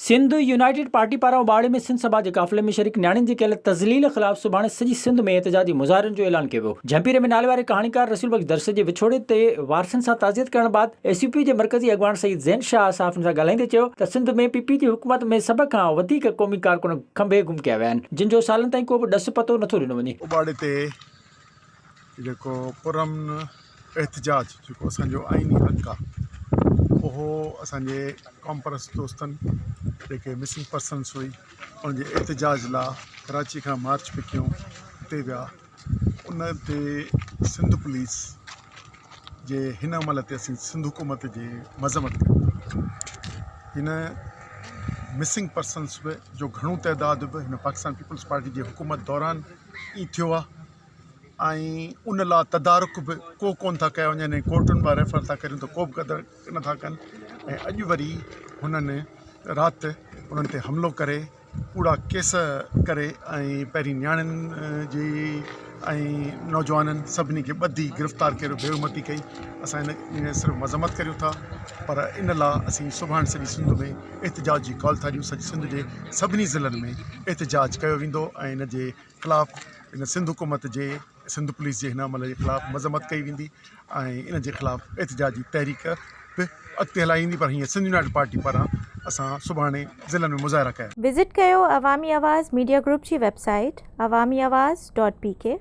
Sindh united party پاران اوٻاڙي ۾ سنڌ سڀا جي قافلي ۾ شريڪ نياڻين جي ڪيل تذليل خلاف سڀاڻي سڄي سنڌ ۾ احتجاجي مظاهرن جو اعلان ڪيو ويو. جهمپير ۾ ناليواري ڪهاڻيڪار رسول بخش درس جي وڇوڙي تي وارثن سان تعزيت ڪرڻ بعد ايس يو پي جي مرڪزي اڳواڻ سيد زين شاهه صحافين سان ڳالهائيندي چيو ته سنڌ ۾ پي پي جي حڪومت ۾ سڀ کان وڌيڪ قومي ڪارڪن کنڀي گم ڪيا ويا آهن جن جو سالن تائين ڪو به ڏس پتو نٿو ڏنو وڃي. اوٻاڙي تي جيڪو پرامن احتجاج جيڪو اسان جو آئيني حق آ اهو اسان جي قومپرست دوستن جيڪي مسنگ پرسنس هئي ان جي احتجاج لا ڪراچي کان مارچ پي ڪيون اتي ويا ان تي سنڌ پوليس جي هن عمل تي اسين سنڌ حڪومت جي مذمت ڪيون ٿا هن مسنگ پرسنس به جو گهڻو تعداد به هن پاڪستان پيپلز پارٽي جي حڪومت دوران ئي ٿيو آ ۽ ان لاء تدارڪ به ڪو ڪونه ٿا ڪيا وڃن ۽ ڪورٽن مان ريفر ٿا ڪريون ته ڪو به قدر نٿا ڪن ۽ اڄ وري هنن رات انهن تي حملو ڪري ڪوڙا ڪيس ڪري ۽ پهرين نياڻين جي ۽ نوجوانن سڀني کي ٻڌي گرفتار ڪري بي حرمتي ڪئي اسان ان جي صرف مذمت ڪريون ٿا پر ان لاء اسين سڀاڻي سڄي سنڌ ۾ احتجاج جي ڪال ٿا ڏيون سڄي سنڌ جي سڀني ضلعن ۾ احتجاج ڪيو ويندو ۽ ان جي خلاف هن سنڌ حڪومت جي سنڌ پوليس جي هن عمل جي خلاف مذمت ڪئي ويندي ۽ ان جي خلاف احتجاجي تحريڪ به اڳتي هلائي ويندي پر هيئن سنڌ يونائيٽڊ پارٽي پاران اسان سڀاڻي ضلعن ۾ مظاهرا ڪيا. وزٽ ڪيو عوامي آواز ميڊيا گروپ جي website Awami Awaz dot P K.